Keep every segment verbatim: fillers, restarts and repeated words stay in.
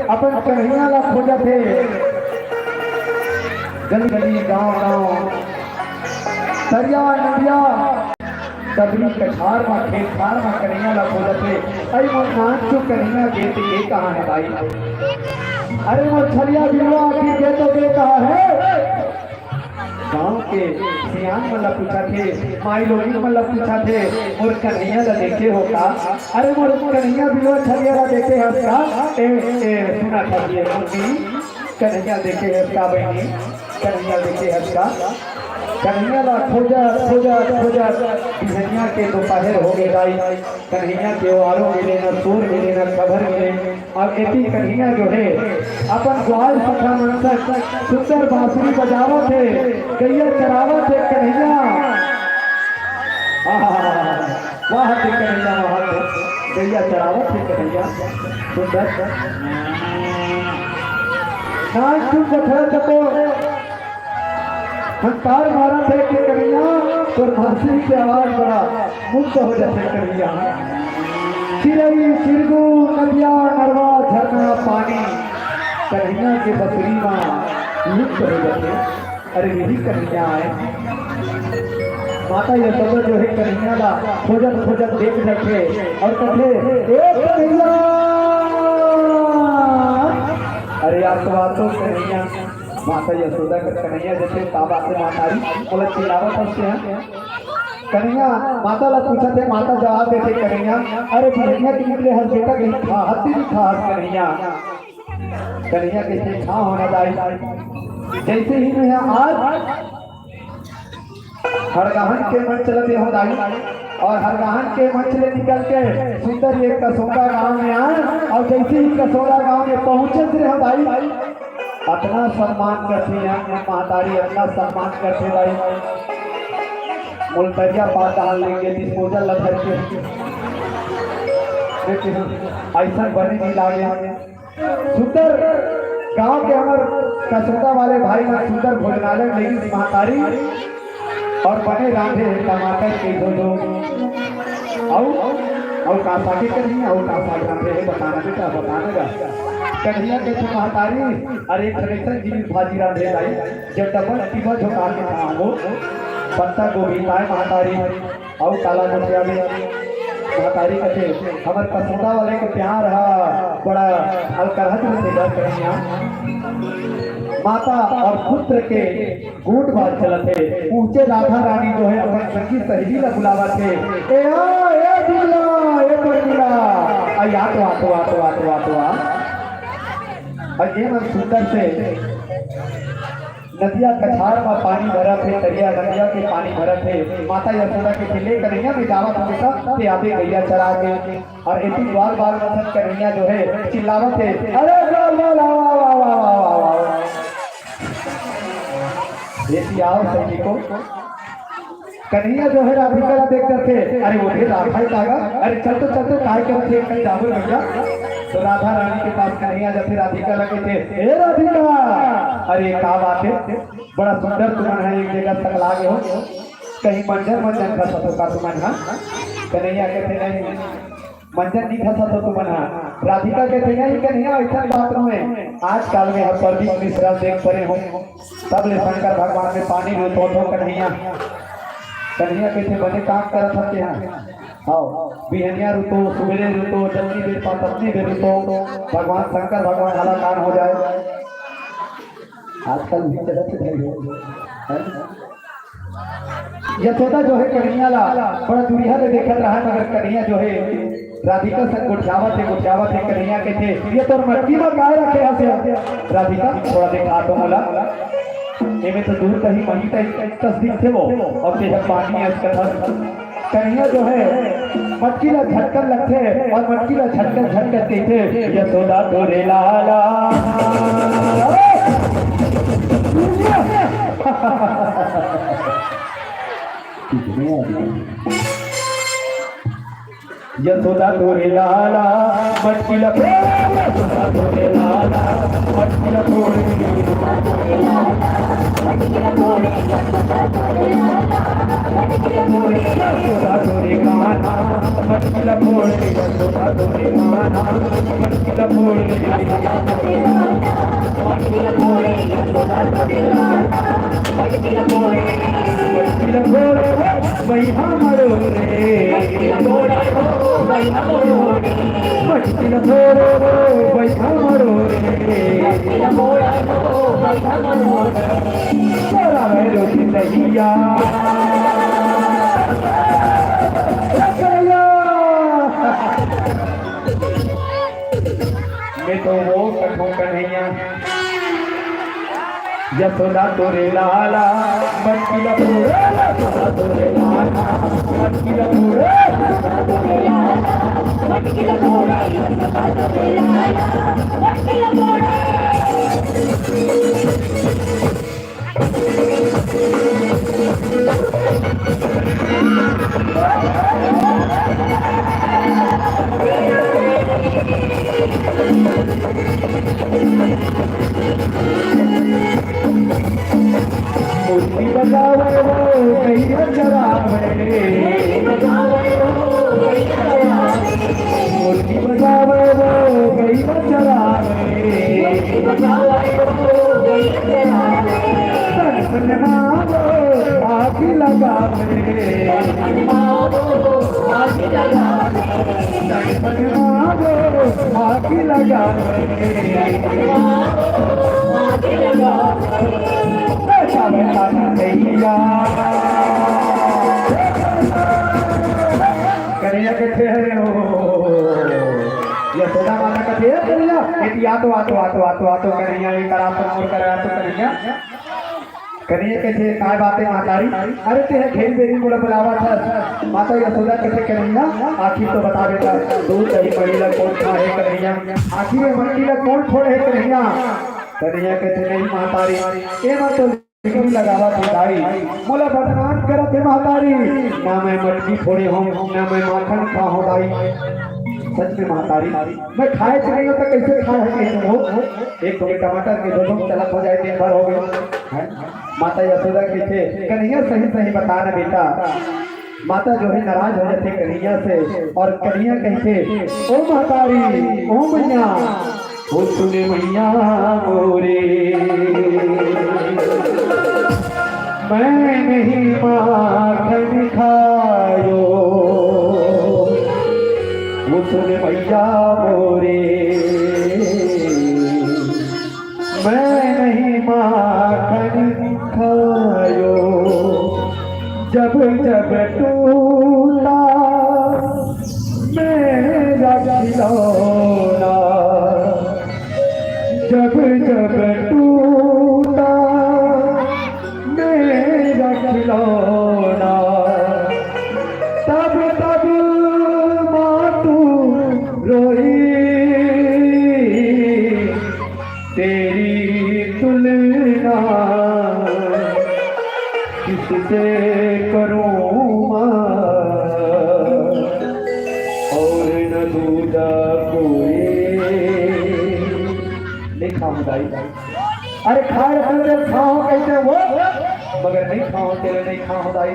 अपन कन्हैया ला खोजत हे, गली गली, गांव गांव, तरिया नदिया, डबरी कछार म, खेत खार म कन्हैया ला खोजत हे। अरे मोर नानचुक कन्हैया गे ते गे कहाँ हे भाई? अरे मोर छलिया बिलवा आखिर गे तो गे कहाँ हे? गांव के सियान मन ला पूछत हे, माई लोगिन मन ला पूछत हे, मोर कन्हैया ला देखे हो का? अरे मोर कन्हैया बिलवा छलिया ला देखे हस का? ए, ए, सुना था ये मुन्नी, कन्हैया देखे हस का बहिनी? कन्हैया देखे हस का? कन्हैया ला खोजत, खोजत, खोजत बिहनिया के दोपहर हो गे दाई। कन्हैया के ओ आरो मिले, न सुर मिले, न खबर मिले। अब एती कन्हैया जो हे, अपन ग्वाल सखा मन संग सुंदर बांसुरी बजावत हे, गैया चरावत हे कन्हैया। आहा, वाह रे कन्हैया, वाह रे। गैया चरावत हे कन्हैया, सुंदर। नानचुक जथरा चको हंकार मारत हे के कन्हैया, तोर बांसुरी के आवाज बड़ा मुग्ध हो जाथे कन्हैया। चिरई, चिरगुन, नदिया, नरवा, झरना, पानी कन्हैया के बंसुरी म लुप्त हो जाथे। अरे यही कन्हैया आय। माता यशोदा जो हे कन्हैया ला खोजत खोजत देख जाथे अउ कथे, "ए कन्हैया।" अरे यार, तो आ तो कन्हैया, माता यशोदा के कन्हैया जथे, "का बात हे महतारी, मोला चिल्लावत हस तें?" कन्हैया माता ला पूछत हे, माता जवाब देथे, "कन्हैया, अरे बिहनिया के निकले हस बेटा, कहीं खा हस ते नहीं खा हस कन्हैया?" कन्हैया कथे, "हाँ हो ना दाई।" जैसे ही मैं आज हरगाहन के मंच ल दे हो दाई, अउ हरगाहन के मंच ले निकल के सुंदर ये कसौदा गांव में आए, अउ जैसे ही कसौदा गांव में पहुंचे रे हो दाई, अतना सम्मान करथे यार, महतारी अतना सम्मान करथे दाई। मुलतरिया पार डाल लेंगे, डिस्पोजल ल धर के। लेकिन ऐसा बने नहीं लागे। सुंदर गांव के हमर कसौदा वाले भाई मन सुंदर भोजनालय लेगिस महतारी अउ बने रांधे हे टमाटर के दो दो। अउ, अउ का सागे करही, अउ का साग रांधे हे, बताना बेटा, बताना गा। कन्हैया कथे महतारी, अरे एक ठन अइसन जीव भाजी रांधे दाई, जब डबल टिबल झोंका के खाओ, पत्ता गोभी ताय महतारी। अउ काला गोठियाबे? महतारी कथे, "हमर कसौदा वाले के प्यार ह बड़ा अलकरहत रहिथे गा कन्हैया।" माता अउ पुत्र के गुट बात चलत हे। पहुंचे राधा रानी जो हे अपन संगी सहेली ला बुलावत हे, "ए आ, ए दुल्ला, ए परमिला, आ या तो, आ तो, आ तो, आ तो, आ तो आ।" अउ ये मन सुंदर से नदिया कछार म पानी भरत हे, तरिया नदिया के पानी भरत हे। माता यशोदा कथे, "ले कन्हैया, मैं जावत हंव बेटा, तें आबे गैया चरा के।" अउ एती ग्वाल बाल मन संग कन्हैया जो हे चिल्लावत हे, "अरे ग्वाल बाल, आओ, आओ।" एती आओ सखी को। कन्हैया जो हे राधिका ला देख करके, "अरे वो भी राधा ही लागा, अरे चल तो, चल तो, काय करत हे, कहीं जाबो भैया।" तो राधा रानी के पास कन्हैया जाथे, राधिका ला कथे, "ए राधिका, अरे का बात हे?" बड़ा सुंदर तुमन ह एक जगह तक लागे हो, कहीं मंजन मंजन खसत हो का तुमन ह? कन्हैया कथे, "नहीं, मंजन नहीं खसत हो तुमन ह।" राधिका कथे, "नहीं कन्हैया, ऐसा बात नहीं है, आजकल में हम प्रदीप मिश्रा देख परे हो, तब ले शंकर भगवान में पानी रोतो हो कन्हैया।" कन्हैया कथे, "बने काम करत हस तेहा, हाँ, बिहनिया रुतो, सुबेरे रुतो, जतनी बेर पास ततनी बेर रुतो, भगवान शंकर भगवान हालाकान हो जाए।" आजकल भी चलत हे भाई, है ना? यशोदा जो हे कन्हैया ला बड़ा दुरिहा ले देखत रहा, मगर कन्हैया जो हे राधिका संग गोठियावत हे, गोठियावत हे। कन्हैया कथे, "ये तोर मटकी म काय रखे हस?" राधिका, "थोड़ा देखा तो मोला, एमे तो दूध दही मही तस दिखथे वो, अउ तेहा पानी अस कथस।" कन्हैया जो हे मटकी ला झटकन लगथे अउ मटकी ला झटकन झटकन कथे, "यशोदा तोरे लाला।" यशोदा तोरे लाला, मटकी ला फोड़, यशोदा तोरे लाला, मटकी ला फोड़। यशोदा तोरे कान्हा, मैं तो वो कथों कन्हैया, यशोदा तोरे लाला, मटकिला पूरा, यशोदा तोरे लाला, मटकिला पूरा। मुर्गी बजावे वो गैया चरावे। मुर्गी बजावे वो गैया चरावे। तन तन मारो आग लगावे। तन तन मारो आग लगावे। बेटा बेटा कन्हैया। कन्हैया कथे हरे हो। यशोदा माता कथे, "ए कन्हैया, ए, आ तो, आ तो, आ तो, आ तो, आ तो, कन्हैया, ए करा तो मोर करा तो कन्हैया।" कन्हैया कथे, "काय बात हे महतारी? अरे तें ह घेरी बेरी मोला बुलावत हस।" माता यशोदा कथे, "कन्हैया, आखिर तो बता बेटा, दूध दही मही ला कोन खाए हे कन्हैया? आखिर ये मटकी ला कोन फोड़े हे कन्हैया?" कन्हैया कथे, "नहीं महतारी, ए मत तो बिगड़ी लगावत हे दाई, मोला बदनाम करत हे महतारी, ना मैं मटकी फोड़े हों, ना मैं माखन खाहों दाई।" सच में महतारी, मैं खाए च नइ हों त कइसे खाए हे हो? एक ठो टमाटर के दो दो चलत हो जाए, दिन भर हो गए। हैं? माता यशोदा कथे, "कन्हैया सही सही बता ना बेटा।" माता जो है नाराज हो जाथे कन्हैया से और कन्हैया कथे, "ओ महतारी, ओ मैया, ओ सुने मैया मोरे, मैं नहीं माखन खायो, ओ सुने मैया मोरे, मैं नहीं माखन खायो।" जब जब टूटा मेरा खिलौना, जब जब टूटा मेरा खिलौना, तब तब माँ तू रोई। तेरी तुलना किससे करूं माँ, और न दूजा कोई। नहीं खाऊं दाई, अरे खाए रतन तेल खाओ कहते वो, मगर नहीं खाओ तेल नहीं खाओ दाई,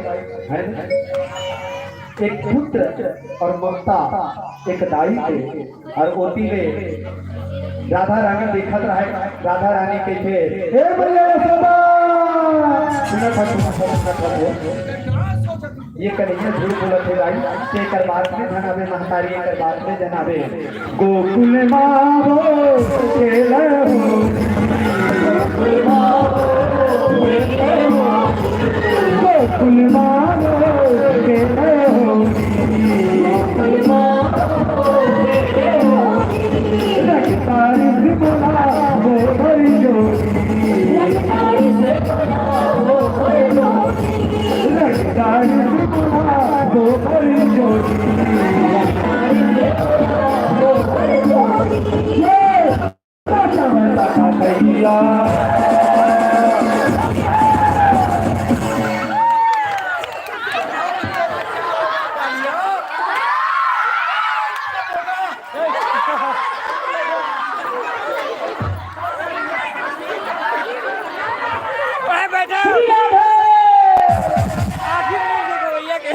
है ना? एक पुत्र और ममता एक दाई के, और ओती ले राधा रानी देखत रहे। राधा रानी कथे, "हे मैया यशोदा।" सुनत हस, सुनत हस, सुनत हस। ये कन्हैया झूठ बोलत हे दाई, तें एकर बात में झन आबे महतारी, एकर बात में झन आबे। गोकुल माँ वो खेल हो, गोकुल माँ वो खेल हो, रखतारी से बोला वो भरी जोड़ी, रखतारी से बोला वो भरी जोड़ी।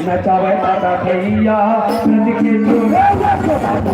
नचावे दादा भैया, ब्रज के छोरे नचावे।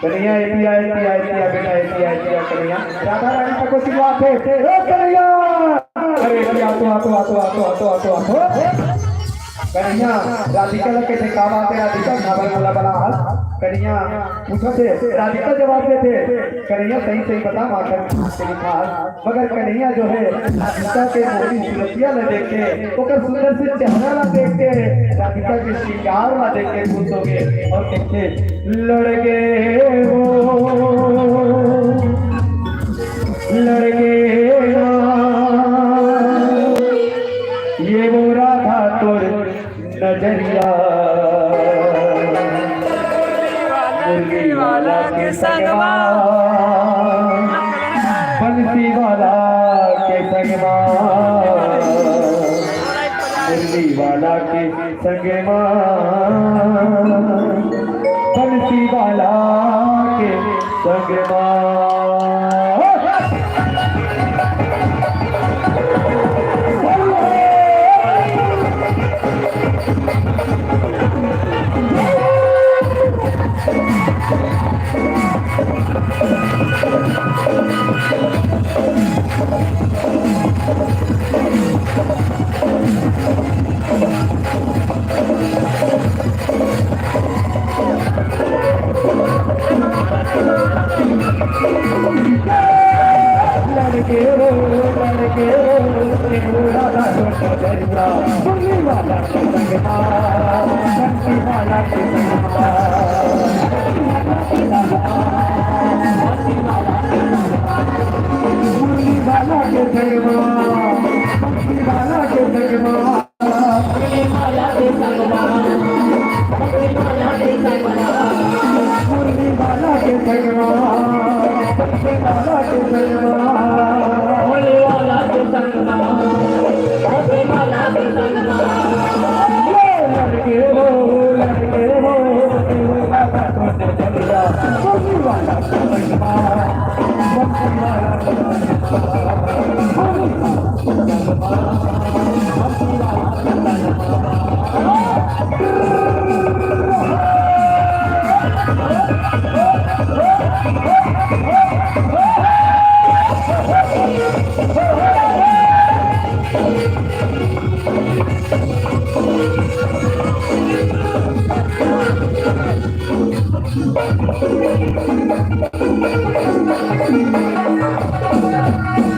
कन्हैया, एतिया, एतिया, एतिया, बेटा, एतिया, एतिया, कन्हैया। राधा रानी तक को सिखलाथे। ओ कन्हैया! अरे, एतिया, आ तो, आ तो। कन्हैया, राधिका ला कथे, का बात हे राधिका, काबर बुलावत हस? कन्हैया पूछथे, राधिका जवाब देथे, कन्हैया सही सही बता, माखन के मिठास। मगर कन्हैया जो हे, राधिका के मोहनी सूरतिया ला देख के, ओकर सुंदर से चेहरा ला देख के, राधिका के श्रृंगार ला देख के खुश हो गे अउ कथे, लड़ गे वो, लड़ गे ना, ये वो राधा तोर नजरिया। मुरली वाला के संगमा, बंसी वाला के संगमा, मुरली वाला के संगमा, बंसी वाला के संगमा।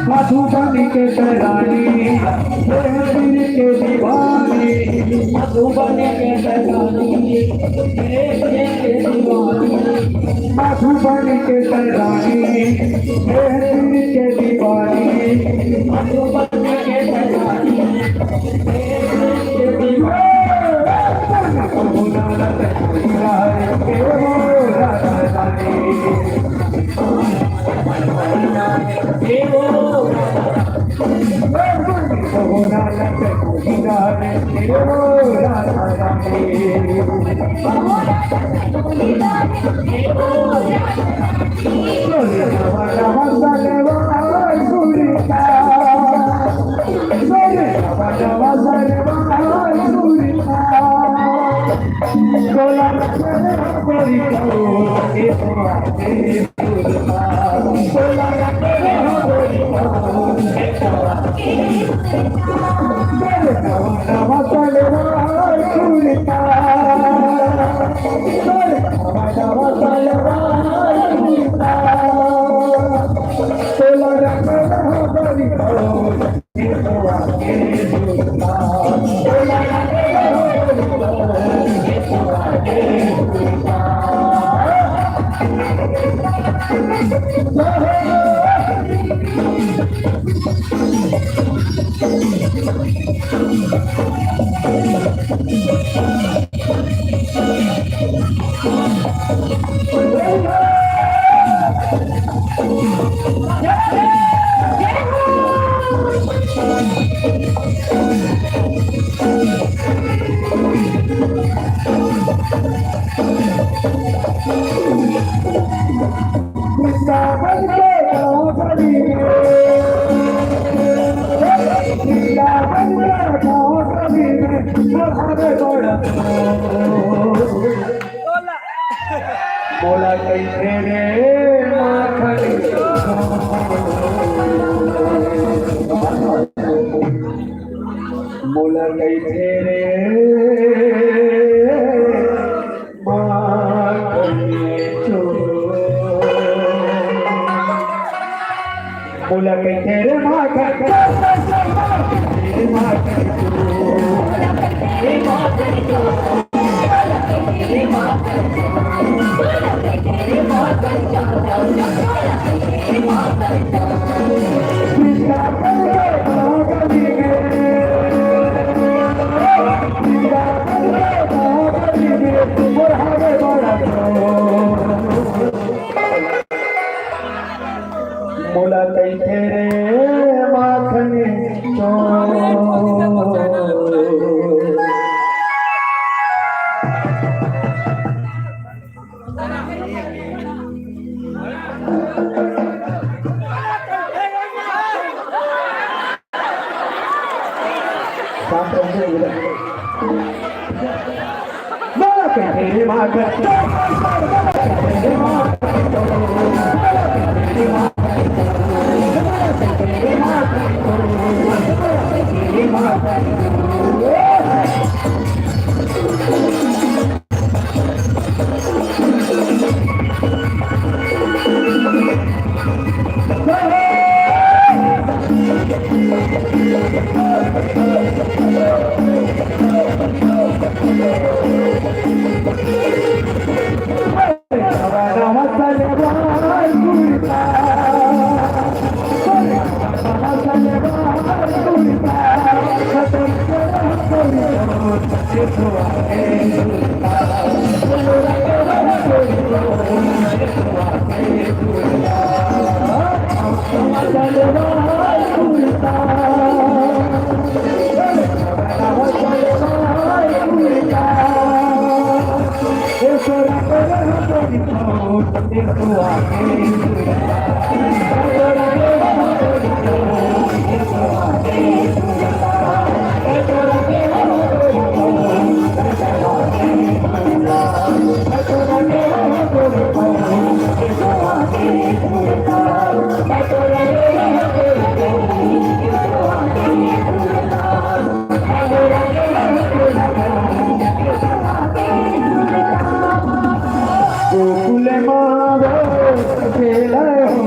मधुबन के रानी, प्रेम के दीवानी। मधुबन के रानी, प्रेम के दीवानी। मधुबन के रानी, प्रेम के दीवानी। मधुबन के रानी, प्रेम के दीवानी। मोला कहिथे रे माखन, मोला कहिथे रे माखन चोर। मोला कहिथे रे माखन चोर, रे माखन चोर। मोला कहिथे रे माखन चोर। गोकुल मारो खेल हो।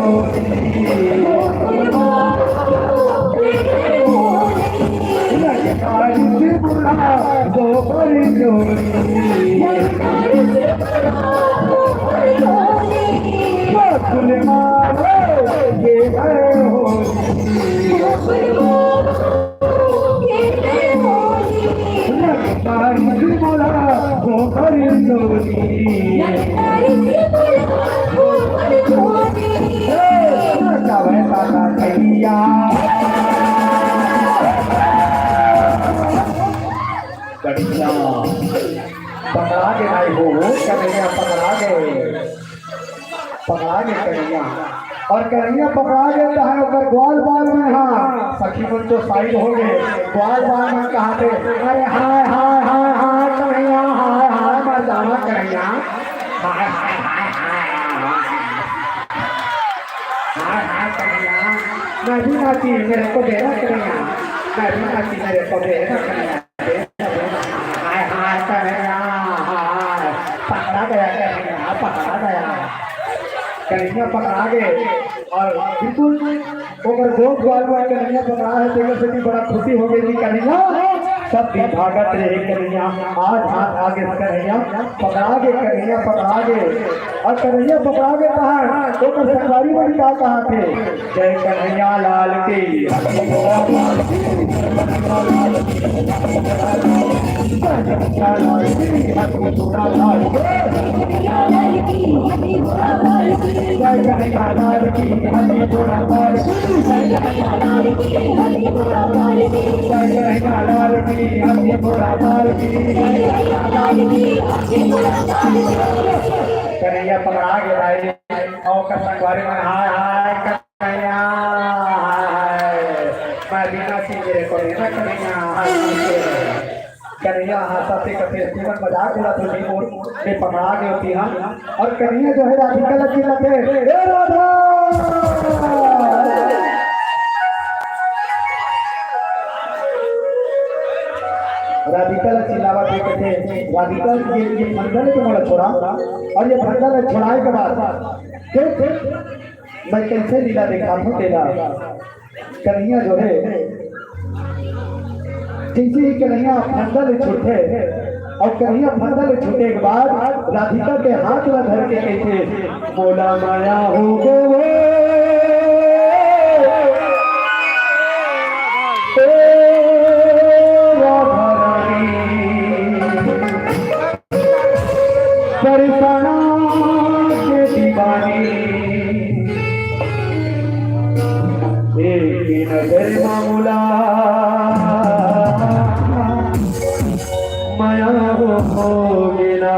ललकारी त्रिपुरा गोबर जोड़ी। गोकुल मारो खेल हो। ललकारी त्रिपुरा गोबर जोड़ी। कन्हैया पकड़ा के नहीं हो, कन्हैया पकड़ा के, पकड़ा के कन्हैया। और कन्हैया पकड़ा के तो है, ओकर ग्वाल बाल में, हाँ, सखी मन तो side हो गए, ग्वाल बाल में कहा थे, अरे हाय, हाय, हाय, हाय, कन्हैया, हाय, हाय, मर जावा कन्हैया, हाय, हाय, हाय, हाय, हाय, हाय, हाय, कन्हैया। मैं भी नाची, मेरे को दे ना कन्हैया, मैं भी नाची, मेरे को दे ना कन्हैया, दे ना, दे ना। हाय, हाय, कन्हैया, हाय, पकड़ा गया कन्हैया, पकड़ा गया। कन्हैया पकड़ा गए और बिल्कुल ओकर गोद वाला कन्हैया पकड़ा है, तेकर से भी बड़ा खुशी हो गई कि कन्हैया सब दिन भागत रहे कन्हैया, आज हाथ आगे कन्हैया पकड़ा गए, कन्हैया पकड़ा गए। अउ कन्हैया पकड़ा के कहा, ओकर संगवारी मन का कहा थे, "जय कन्हैया लाल की।" कन्हैया पकड़ा के भाई, अउ ओकर संगवारी मन, हाय, हाय, कन्हैया, हाय, हाय, मैं बिना सिंदूर को लेना कन्हैया, हाय, कन्हैया हंसत हे कथे, "तुमन मजाक उड़ात हो, नहीं मोर, मैं पकड़ा गए होती हम।" अउ कन्हैया जो है राधिका ला चिल्लाथे, "ए राधा!" राधिका ला चिल्लावत हे कथे, "राधिका, ये, ये फंदा ले तो मोला छोड़ा, अउ ये फंदा ला छोड़ाए के बाद देख, देख, मैं कइसे लीला देखात हूँ तेला।" कन्हैया जो है, जइसे ही कन्हैया फंदा ले छूटथे, अउ कन्हैया फंदा ले छूटे के बाद राधिका के हाथ ला धर के कहिथे, "मोला माया हो गो, ए राधा रानी।" परेशाना के दीवानी, एक नजर मा मोला माया हो गेना।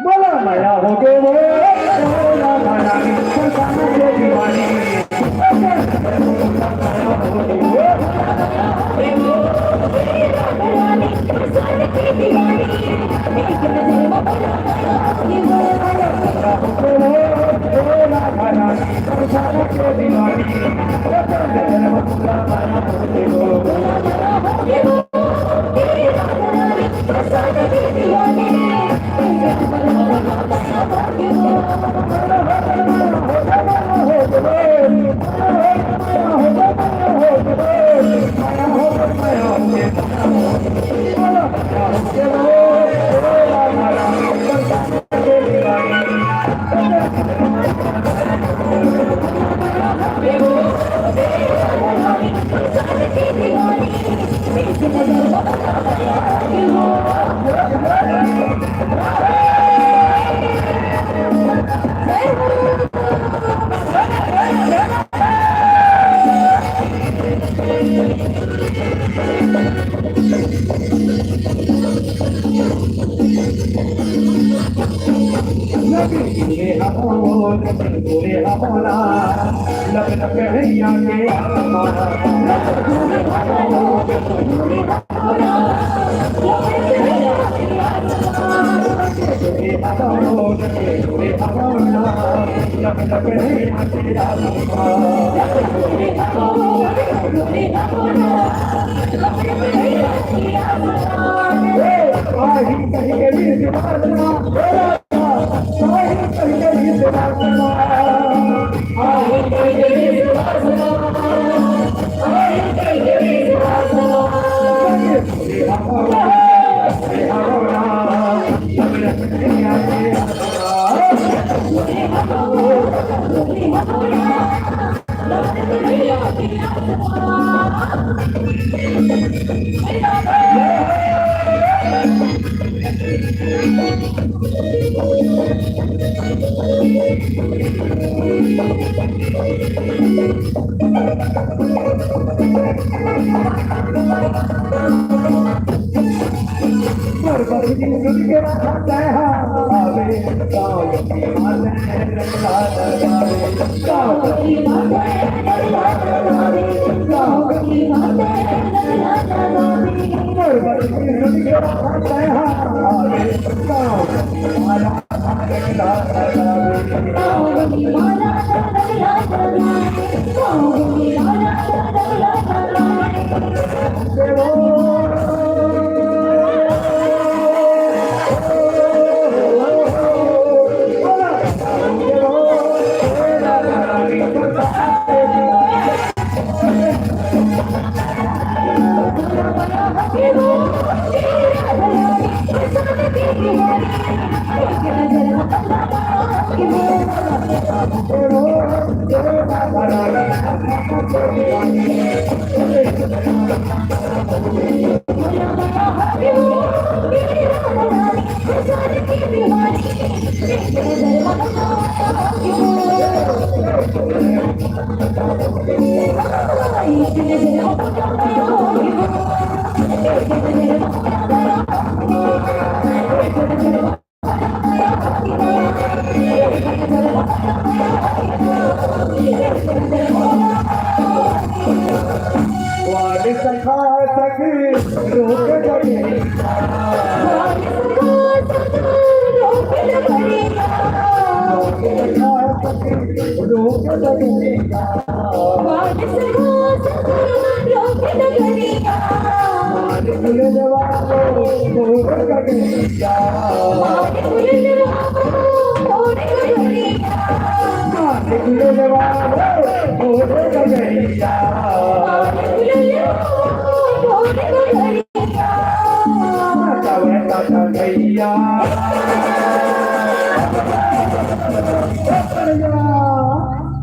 मोला माया हो गे वो, मोला माया, परेशाना के दीवानी।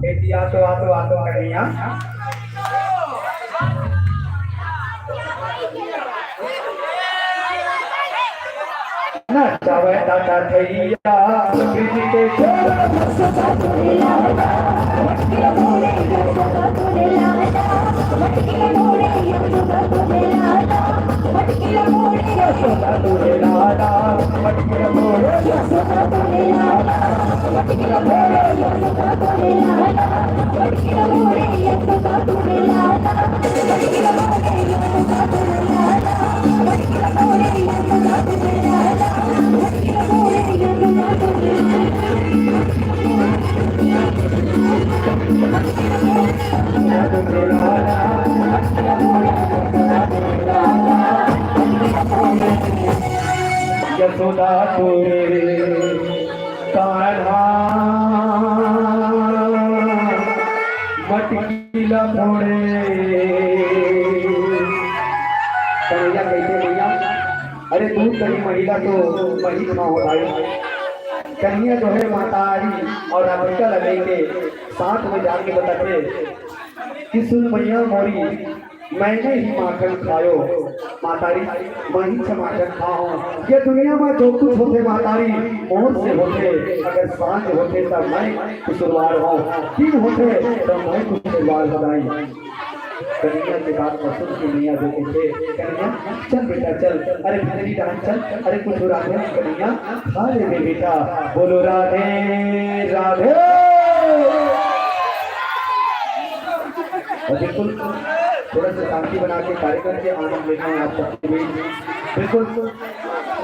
बेटी, आ तो, आ तो, आ तो, कन्हैया। नचावे दादा थैया, बीजी के छोरा। यशोदा तोरे कान्हा मटकी ला फोड़े। कन्हैया कहिथे, "भैया, अरे दूध दही मही ला तो मही खाओ भाई।" कन्हैया जो है महतारी अउ राधिका ला लेके साथ में जाके बताथे कि सुन भैया मोरी, मैंने ही माखन खायो महतारी, मैं ही माखन खाहूँ। ये दुनिया में जो कुछ होथे महतारी, मोर से होथे। अगर सांझ होथे त मैं कसूरवार हूँ, दिन होथे त मैं कसूरवार हो दाई। कन्हैया के बात ला सुन के मैया जो कहिथे, "कन्हैया चल बेटा चल, अरे भीतरी डहर चल, अरे कुछ राधे कन्हैया खा ले बेटा।" बोलो राधे राधे। और बिल्कुल थोड़ा सा शांति बना के कार्यक्रम के आनंद लेना है आप सबके बीच। बिल्कुल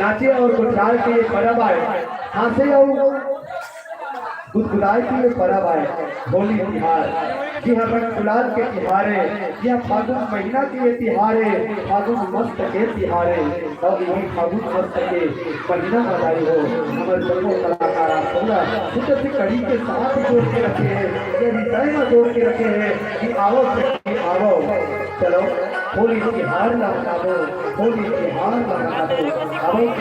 नाचे और गुलजार के ये परब आए, हाँसे और गुदगुदाए के ये परब आए, होली तिहार। जी हाँ, रंग गुलाल के तिहार है, जी हाँ, फागुन महीना के ये तिहार है, फागुन मस्त के तिहार है। और इही फागुन मस्त के महीना में आई हो, हमर जम्मो कलाकार आप सबला सुंदर से कड़ी के साथ जोड़ के रखे हैं, ये हृदय में जोड़ के रखे हैं कि आवो सखी आवो, चलो होली तिहार ला मनाबो, होली तिहार ला मनाबो। आवो,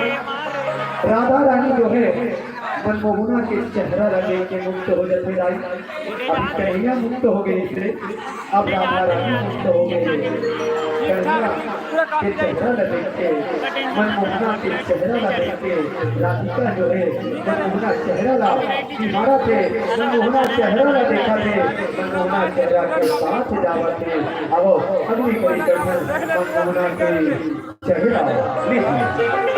राधा रानी जो है मनमोहना के चेहरा ला देख के मुग्ध हो जाथे दाई। अभी कन्हैया मुग्ध हो गए थे, अब राधा रानी मुग्ध हो गए। कन्हैया के चेहरा ला देख के, मनमोहना के चेहरा ला देख के राधिका जो है मनमोहना चेहरा ला निहारथे, मनमोहना चेहरा ला देखथे, मनमोहना चेहरा के साथ जावथे। आवो अगली कड़ी कथन मनमोहना के चेहरा ला।